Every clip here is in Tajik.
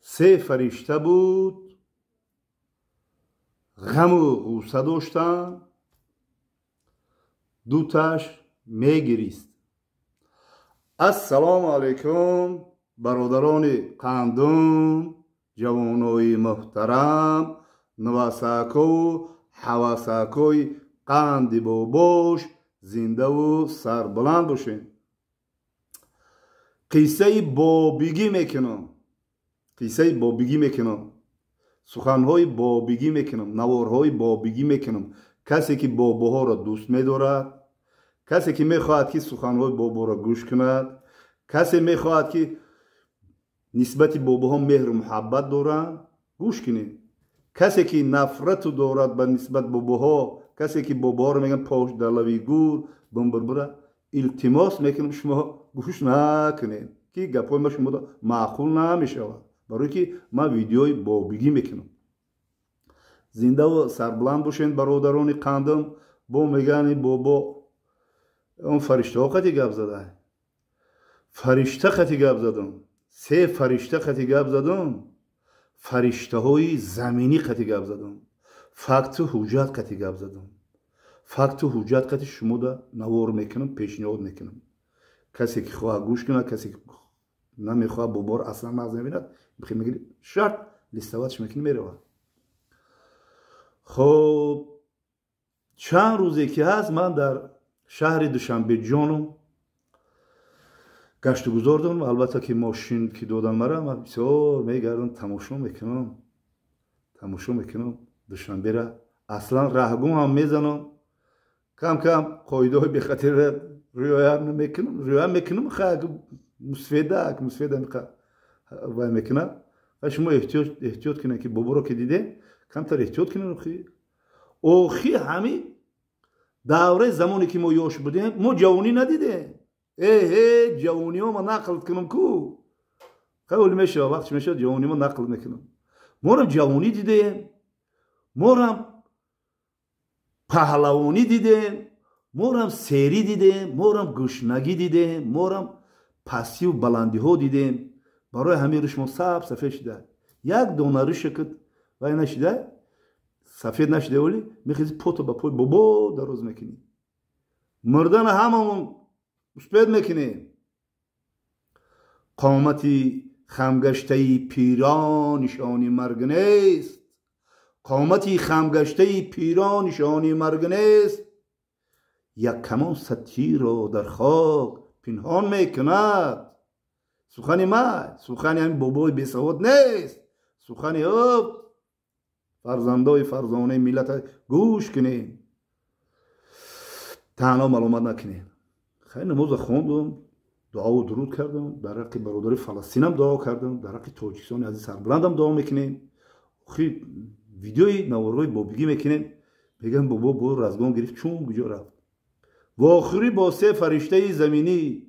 Се фаришта буд, ғаму ғусса доштанд, дуташ мегирист. Ассалому алайкум, бародарони қандум, ҷавонои муҳтарам, навасакову ҳавасакои қанди бобош, зиндаву сарбаланд бошед. Қиссаи бобигӣ мекунам, қиссаи бобигӣ мекунам, суханҳои бобигӣ мекунам, наворҳои бобигӣ мекунам. Касе ки бобоҳоро дӯст медорад, касе ки мехоҳад, ки суханҳои боборо гӯш кунад, касе мехоҳад, ки нисбати бобоҳо меҳру муҳаббат доранд, гӯш кунед. Касе ки нафрату дорад ба нисбат бобоҳо, касе ки бобоҳоро мегӯянд пош дар лави гур бумбурбура, илтимос мекунам, шумо гӯш накунед, ки гапҳои ма шумо маъқул намешавад, барое ки ман видеои бобигӣ мекунам. Зиндаву сарбуланд бошед, бародарони қандам. Бо мегӯянд, бобо он фариштаҳо қати гап зада, фаришта қати гап задам, се фаришта қати гап задам, фариштаҳои заминӣ қати гап задам, факту ҳуҷҷат қати гап задам, факту ҳуҷҷат қати шумода навор мекунам, пешниҳод мекунам. Касе ки хоҳад, гӯш кунад, касе ки намехоҳад, боборо аслан мағз мебинад, мегири шарт листоватьш мекунӣ, меравад. Хоб, чанд рӯзе ки ҳаст, ман дар шаҳри Душанбе ҷоном гаштугузор дорам. Албатта, ки мошин ки додан мара, ман бисёр мегардам, тамошо мекунам, тамошо мекунам Душанбера. Аслан раҳгум ҳам мезанам, кам кам қоидаҳои бехатарра риоя мекунам, риоя мекунам. Мусфедак мусфеда вай мекунад. Ва шумо эҳтиёт кунед, ки боборо ки диде, камтар эҳтиёт кунед. Охи ҳами давраи замоне ки мо ёш будем, мо ҷавонӣ надидем. Эҳе, ҷавониҳо ма нақл кунам ку, хеле мешава, вақт мешава, ҷавониҳо нақл мекунам. Морам ҷавонӣ дидем, морам паҳлавонӣ дидем, морам серӣ дидем, морам гушнагӣ дидем, морам пастию баландиҳо дидем. Барои ҳамин рӯш мо саб сафед шида, як дона рӯша ки вай нашида, сафед нашида, оли мехези, пото ба пой бобо дароз мекунӣ. Мурдана ҳамамон успеть мекунем. Қомати хамгаштаи пирон нишони марг нест, қомати хамгаштаи пирон нишони марг нест, як камон сатиро дар хок пинҳон мекунад. Сухани ман, сухани ҳамин бобои бесавод нест, сухани ӯ фарзандои фарзонаи миллата гӯш кунем, таъно маломат накунем. Хеле намоза хондум, дуову дуруд кардам, дар ҳаққи бародари Фаластинам дуо кардам, дар ҳаққи Тоҷикистони азиз сарбуландам дуо мекунем. Охи видеои наворҳои бобигӣ мекунем. Мегӯям, бобо бо разгон гирифт, чун куҷо рафт? Вохӯрӣ бо се фариштаи заминӣ.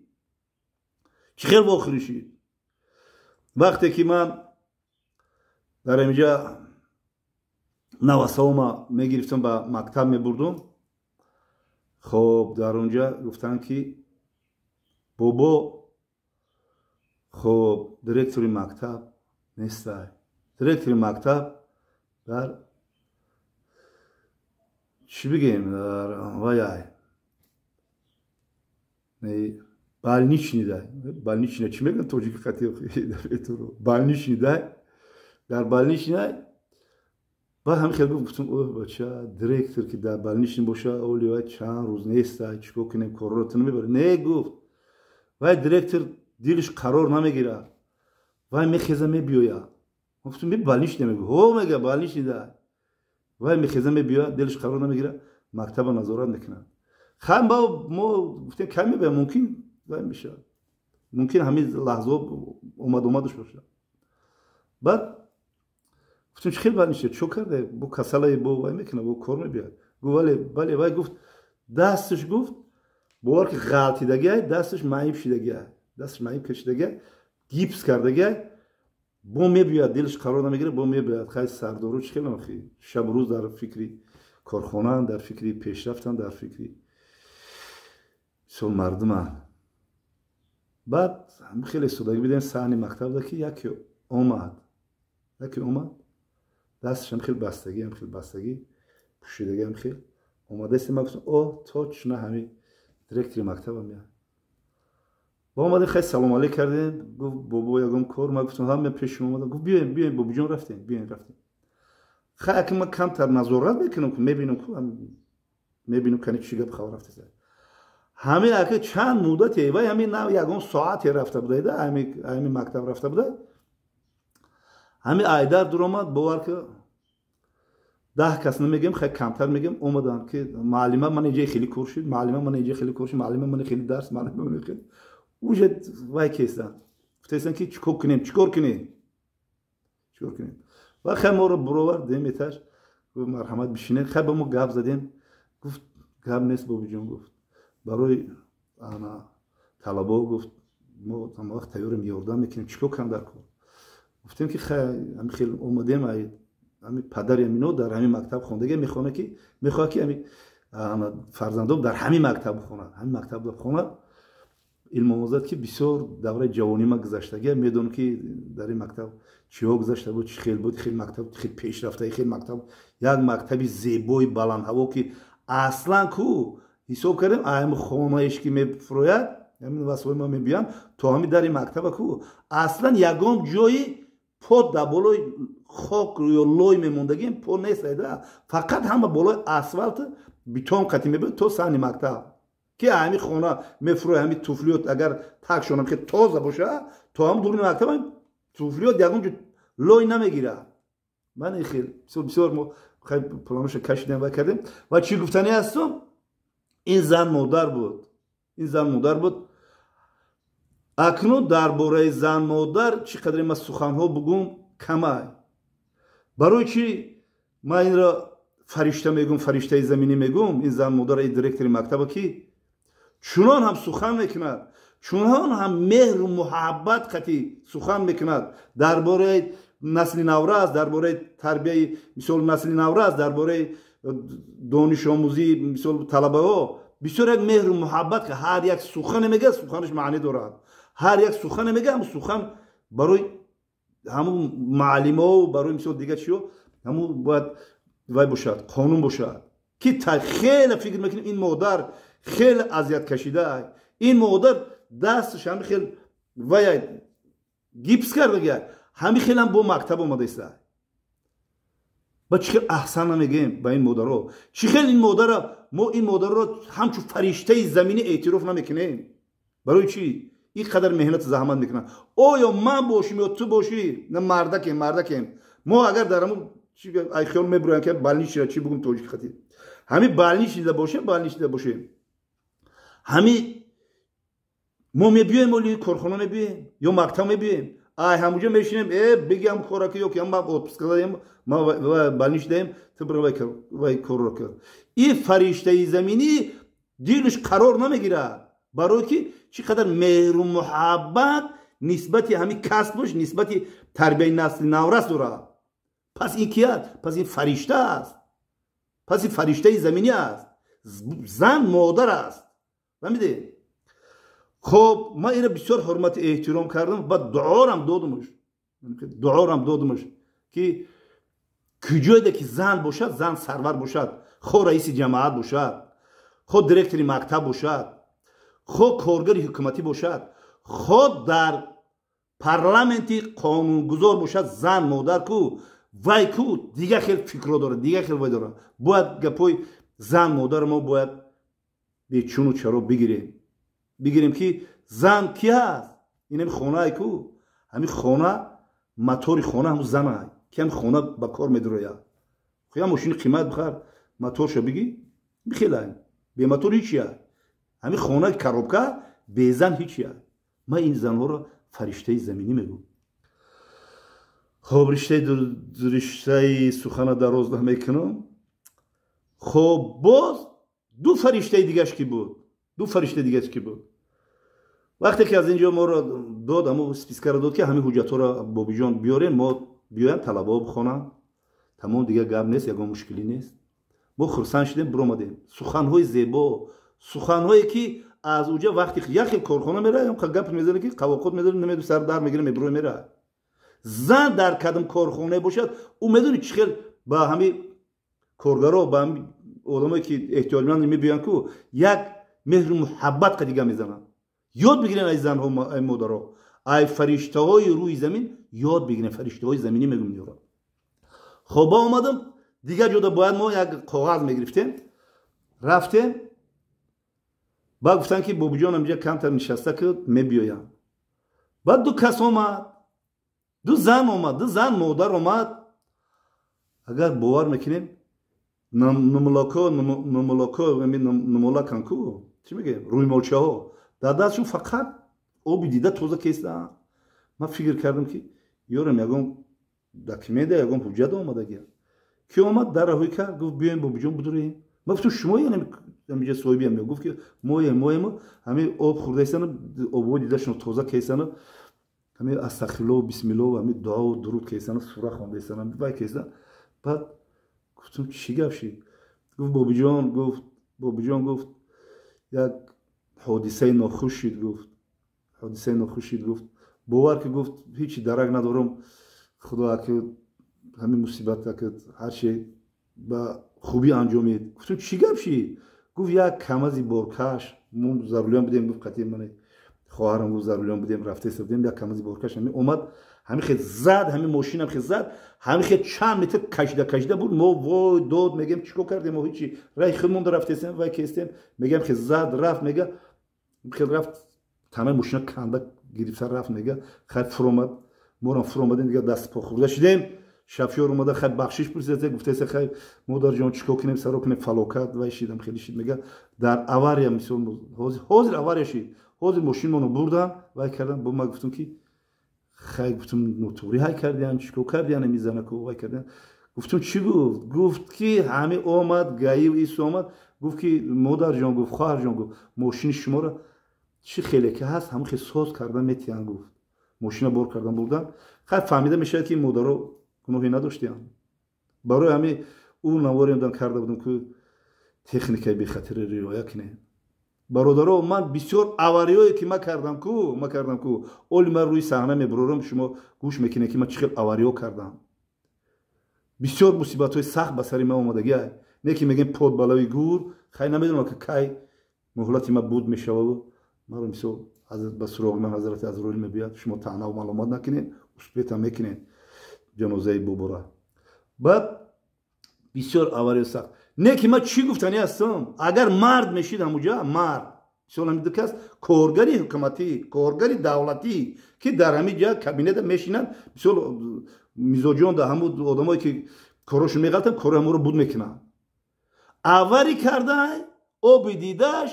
Чӣ хел вохӯрӣ шид? Вақте ки ман дар инҷа навасаома мегирифтам, ба мактаб мебурдум, хоб, дар онҷа гуфтанд, ки бобо, хоб, директори мактаб нестай, директори мактаб дар чӣ бигем, дар ваяй больничный дай, больничный чӣ мегӯянд тоҷики қати, больничный дай, дар больничный дай. Баъд ҳамин хел гуфтам: о бача, директор ки дар больничный боша, оли вай чанд рӯз нестай, чӣ кор кунем, корро ту намебарӣ? Не, гуфт, вай директор дилиш қарор намегирад, вай мехеза, мебиёяд. Гуфтам: би больничный мегӯ? Ҳо, мега, больничный дай. Вай мехеза, мебиёяд, дилиш қарор намегирад, мактаба назорат мекунад. Хай, мо гуфтем, кай мебиёяд? Мумкин вай мешавад, мумкин ҳамин лаҳзаҳо омад омадаш бошад. Баъд гуфтем: чӣ хел больничный, чо карда, бо касалае, бо вай мекунад, бо кор мебиёяд? Гуфт: вале, бале. Вай гуфт, дасташ, гуфт, бовар ки ғалтидагиай, дасташ маиб шидагиай, дасташ маиб кашидагиай, гипс кардагиай, бо мебиёяд, дилаш қарор намегирад, бо мебиёяд. Хай, сардору чӣ хел шабу рӯз дар фикри корхонаанд, дар фикри пешрафтанд, дар фикри мисол мардуманд. Баъд хеле истодагӣ бидем саҳни мактабда, ки яке омад. Яке омад, дасташам хел бастагӣ, ам хел бастагӣ, пӯшидагӣ, ам хел омадаст. Ма гуфтам: «О, точно ҳами директори мактабам я». Ба омадем, хай, салом алейк кардем. Гуфт: «Бобо, ягон кор?» Ма гуфтам: «Ҳама пеши шумо омадам». Гуфт: «Биёем, биёем, бобиҷон». Рафтем, биёем, рафтем. Хай, аки ман камтар назорат мекунам, мебинам, мебинам, кани чӣ гап хабар рафтеса. Ҳамин аки чанд муддате вай ҳамин нав ягон соате рафта будайда, ҳами мактаб рафта буда, ҳами айдар дуромад. Бовар ки, 10 кас намегем, хай, камтар мегем, омаданд ки: «Муаллима, ман инҷа хеле кор шуд, муаллима, ман инҷа хеле кор шуд, муаллима, ман хеле дарс, муаллима, ман хеле». Уже вай кестанд, гуфтаистанд ки чикор кунем, чикор кунем, чикор кунем? Ва хай, моро буровард дем этаж. Гуфт: «Марҳамат, бишинед». Хай, ба мо гап задем. Гуфт: «Гап нест, бобиҷон», гуфт, «барои ана талабо», гуфт, «мо ҳама вақт тайёрем, ёрдам мекунем. Чикор кунам дар кор?» Гуфтем ки хай, ҳами хел омадем, ҳами падари амино дар ҳамин мактаб хондага, мехона ки мехоҳад ки ҳами фарзандом дар ҳамин мактаб бихонад, ҳамин мактаб бихонад, илмомӯзад, ки бисёр давраи ҷавонима гузаштагия, медонам ки дар ин мактаб чиҳо гузашта буд, чӣ хел буд, хел мактаб хел пешрафта, хел мактаб, як мактаби зебои баландҳаво, ки аслан ку ҳисоб кардем, ами хонаеш ки мефурояд, ҳамин васои ма мебиям то ҳами дари мактаба ку аслан ягон ҷои по дар болои хок ё лой мемондагим по нест айда, фақат ҳама болои асфалт бетон қатӣ мебиёд то саҳни мактаб, ки ҳами хона мефурояд, ҳами туфлиёт агар такшонам ки тоза боша, то ҳам дуруни мактаб туфлиёт ягон ҷо лой намегирад. Ман хел бисёр бисёр мо планоша кашидем ва кардем. Ва чӣ гуфтанӣ ҳастум? Ин зан модар буд, ин зан модар буд. Акнун дар бораи зан модар чӣ қадре ман суханҳо бугум, камай. Барои чӣ ман инро фаришта мегум, фариштаи заминӣ мегум? Ин зан модара, директори мактаба, ки чунон ҳам сухан мекунад, чунон ҳам меҳру муҳаббат қати сухан мекунад дар бораи насли наврас, дар бораи тарбияи, мисол, насли наврас, дар бораи донишомӯзӣ, мисол, талабаҳо, бисёр як меҳру муҳаббат. Ҳар як сухане мегӯяд, суханаш маънӣ дорад. Ҳар як сухане мегӯяд, ҳамун сухан барои ҳамун муаллимао, барои, мисол, дигар чиё, ҳамун бояд вай бошад, қонун бошад, ки хеле фикр мекунем, ин модар хеле азият кашида. Ин модар дасташ ҳами хел вай гипс кардага, ҳами хелам бо мактаб омадаиста. Ба чӣ хел аҳсан намегӯем ба ин модаро? Чӣ хел ин модара мо, ин модарро ҳамчун фариштаи заминӣ эътироф намекунем? Барои чӣ ин қадар меҳнату заҳмат мекунанд? Оё ман бошим ё ту бошӣ, на мардакем, мардакем мо, агар дар ҳамун ай хиёл мебуроям, ки больничныйра чӣ бугум тоҷики хати, ҳами больничныйда бошем, больничныйда бошем, ҳами мо мебиёем, оли корхона мебиёем ё мактаб мебиёем, ай ҳамуҷо мешинем, э, бигам кораки ё ки ма отпуск даем, ма больничный даем, ту бира вай корро кар. Ин фариштаи заминӣ дилаш қарор намегирад, барое ки чӣ қадар меҳру муҳаббат нисбати ҳамин касбаш, нисбати тарбияи насли наврас дорад. Пас ин ки аст? Пас ин фаришта аст, пас ин фариштаи заминӣ аст, зан модар аст, фаҳмиде? Хоб, ман ина бисёр ҳурмати эҳтиром кардам ва дуорам додумаш, дуорам додумаш, ки куҷоеде ки зан бошад, зан сарвар бошад, хо раиси ҷамоат бошад, хо директори мактаб бошад, хо коргари ҳукуматӣ бошад, хо дар парламенти қонунгузор бошад, зан модар ку вай ку дигар хел фикрро дорад, дигар хел вай дорад. Бояд гапҳои зан модар мо бояд бечуну чаро бигирем, бигирем, ки зан ки ҳаст? Инами хонаай ку, ҳамин хона, мотори хона ҳамун занай, ки ҳами хона ба кор медурояд. Я мошини қимат бихар, моторша бигӣ, бихелай, бемотор ҳичия. Ҳамин хона коробка, безан ҳичия. Ман ин занҳоро фариштаи заминӣ мегӯм. Хоб, риштаи сухана дароз намекунам. Хоб, боз ду фариштаи дигаш ки буд, ду фариштаи дигаш ки буд? Вақте ки аз ин ҷо моро дод, ҳамо спискаро дод, ки ҳамин ҳуҷҷатҳоро, бобиҷон, биёрем, мо биёям, талабаҳо бихонам, тамом, дигар гап нест, ягон мушкилӣ нест. Мо хурсанд шудем, биромадем. Суханҳои зебо, суханҳое ки аз уҷа вақти як хел корхона мераям, гап мезане, ки қавоқот мезане, намеду, сар дар мегира, мебирои, мера. Зан дар кадом корхона бошад, ӯ медони чӣ хел ба ҳами коргаро, ба ҳами одамое ки эҳтиёҷманд мебиёянд ку, як меҳру муҳаббат қадига мезананд. Ёд бигирен ай занҳо, ай модаро, ай фариштаҳои рӯи замин ёд бигирен, фариштаҳои заминӣ мегӯм ёро. Хоб, омадам дигар ҷода, бояд мо як коғаз мегирифтем, рафтем, баъд гуфтанд, ки бобиҷон амҷа камтар нишаста ки мебиёям. Баъд ду кас омад, ду зан омад, ду зан модар омад. Агар бовар мекунем, нумлоко нумлоко нумолакан ку, чӣ мегӯем, рӯймолчаҳо дар дастшон, фақат оби дида тоза кестаанд. Ман фикр кардам, ки ёрам ягон документа, ягон ҳуҷҷат омадагия. Ки омад, дарра ҳуй кард, гуфт: «Биёем, бобиҷон, будурем». Ман гуфтам: «Шумо амиҷа соҳибиам?» Гуфт, ки моем, моему ҳами об хӯрдаистану обҳои дидашон тоза кестану ҳами астағфирулло, бисмилло, ҳами дуо дуруд кестану сура хондаистану вай кестан. Баъд гуфтам: «Чӣ гап шид?» Гуфт: «Бобиҷон, — гуфт, — бобиҷон, — гуфт, — як ҳодисаи нохуш шид, — гуфт, — ҳодисаи нохуш шид, — гуфт, — бовар ки, — гуфт, — ҳечи дарак надорам. Худо аки ҳамин мусибат аки ҳарчи ба хубӣ анҷомид». Гуфтам: «Чӣ гап шид?» Гуфт: «Як камази боркаш, мо за рулём будем, — гуфт, — қатъи ман хоҳарам, — гуфт, — за рулём будем, рафтеста будем, як камази боркаш ҳами омад, ҳами хел зад, ҳами мошинам хел зад, ҳами хел чанд метр кашида кашида буд. Мо вой дод мегем, чӣ кор кардем? Мо ҳичи раи худмонда рафтесем, вай кестем, мегам, хел зад рафт, мега, хел рафт, танаи мошина канда гирифта рафт, мега. Хай, фуромад, морам фуромадем, дига даст по хӯрда шидем. Шофёр омада, хай, бахшиш пурсида, гуфтеса: хай, модарҷон, чӣ кор кунем, саро кунем, фалокат вай шидам, хеле шид, мега, дар авария, мисол, ҳозир авария шид, ҳозир мошинмоно бурдан, вай кардан». Бо ма гуфтам, ки хай, гуфтам, нотуғрӣ ҳай кардиан, чӣ кор кардиан, ами занако вай кардиан? Гуфтам: «Чӣ гуфт?» Гуфт, ки ҳами омад гаив ис омад, гуфт, ки модарҷон, гуфт, хоҳарҷон, гуфт, мошини шуморо чӣ хеле ки ҳаст, ҳамон хел соз кардан метиҳанд, гуфт, мошина бор кардан бурдан. Хай, фаҳмида мешавад, ки модаро гуноҳе надоштиям. Барои ҳами ӯ навориам карда будам, ки техникаи бехатари риоя кунем, бародаро. Ман бисёр авариёе ки ма кардам ку, ма кардам ку, оли ман рӯи саҳна мебурорам, шумо гӯш мекунед, ки ман чӣ хел авариё кардам. Бисёр мусибатҳои сахт ба сари ман омадагиай, не ки мегӯем под балави гур. Хай, намедонам, ки кай муҳлати ма буд мешаваду маро, мисол, ба суроғи ман ҳазрати Азроил мебиёяд. Шумо таънаву маломат накунед, успетам мекунед ҷанозаи бобора. Баъд бисёр авариё сахт, не ки ман чӣ гуфтанӣ ҳастам: агар мард мешид ҳамуҷа, мард, мисол, ҳамин ду кас коргари ҳукуматӣ, коргари давлатӣ, ки дар ҳамин ҷа кабинета мешинанд, мисол, мизоҷон да ҳамун одамое ки корошон меғалтанд, кори ҳамонро буд мекунанд, аварӣ кардай, оби дидаш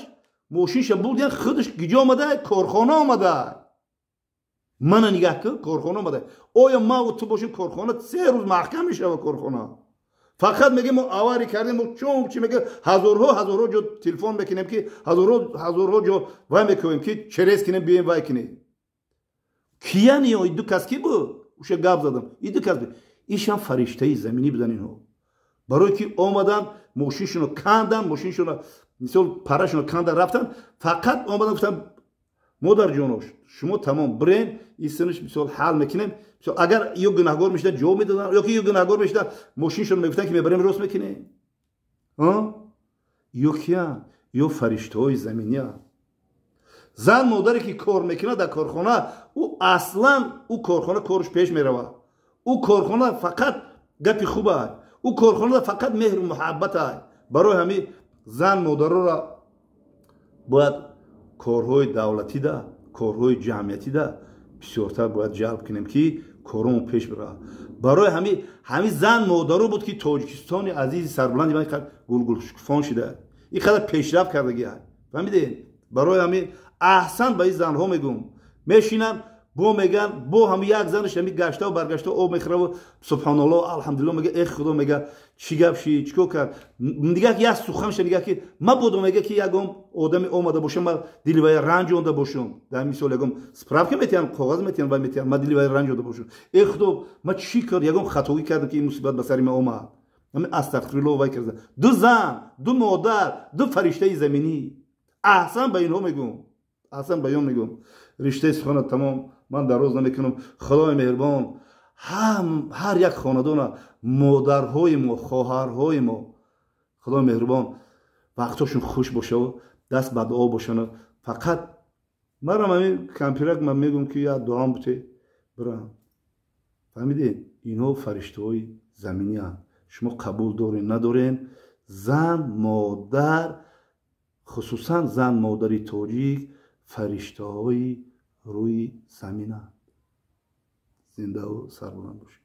мошинша бурдиян, худаш гиҷо омада, корхона омада. Мана нигаҳ кун, корхона омада. Оё маву ту бошем, корхона 3 рӯз маҳкам мешава. Корхона фақат мегем: мо аварӣ кардем, мо чун чи мега, ҳазорҳо ҳазорҳо ҷо телефон мекунем, ки ҳазорҳо ҳазорҳо ҷо вай мекунем, ки через кунем, бием, вай кунем. Кияни ё ду кас ки буд, уша гап задам, и ду кас буд, ишам фариштаи заминӣ будан инҳо, барое ки омадан, мошиншуно кандан, мошиншуно, мисол, парашуно кандан рафтан, фақат омадан, гуфтан: «Модарҷоно, шумо тамом бирен, исинаш, мисол, ҳал мекунем». Мисол, агар ё гунаҳгор мешидан, ҷавоб медодан, ё ки ё гунаҳгор мешидан, мошиншон мегуфтан, ки мебарем, рост мекунем. Ё киян? Ё фариштаҳои заминия. Зан модаре ки кор мекунад дар корхона, ӯ аслан ӯ корхона корш пеш меравад, ӯ корхона фақат гапи хуба, ӯ корхона фақат меҳру муҳаббата. Барои ҳамин зан модароро бояд корҳои давлатида, корҳои ҷамъиятида бисёртар бояд ҷалб кунем, ки коромон пеш биравад. Барои ҳамин зан модаро буд, ки Тоҷикистони азизи сарбуланди ман гулгулшукуфон шида, ин қадар пешрафт кардагиа, фаҳмидед? Барои ҳамин аҳсан ба ин занҳо мегӯм. Мешинанд, бо меган, бо ҳами як занаш ҳами гаштаву баргашта об мехӯраву субҳоналло, алҳамдулилло мега, эх худо, мега, чӣ гап ши, чӣ кор кард? Нигаҳ, як суханша нигаҳ, ки мабодо, мега, ки ягон одаме омада бошам, ма дили вай ранҷонда бошам. Дар мисол, ягон справка метиҳам, коғаз метиҳам, вай метиҳам, ма дили вай ранҷонда бошам. Эх худо, ма чӣ кар, ягон хатогӣ кардам, ки ин мусибат ба сари ма омад? Ҳами астағфирулло вай карда. Ду зан, ду модар, ду фариштаи заминӣ. Аҳсан ба инҳо мегӯм, аҳсан ба инҳо мегӯм. Риштаи сухана тамом, ман дароз намекунам. Худои меҳрубон. Ҳар як хонадона модарҳои мо, хоҳарҳои мо, Худои меҳрубон вақтҳошон хуш бошаву даст ба дуо бошанд. Фақат марам ҳамин кампирак, ман мегӯм, ки я дуам буте, бирам. Фаҳмидед, инҳо фариштаҳои заминианд. Шумо қабул дорен, надорен, зан модар, хусусан зан модари тоҷик, фариштаҳои рӯи заминанд. Зиндаву сарбаланд бошед.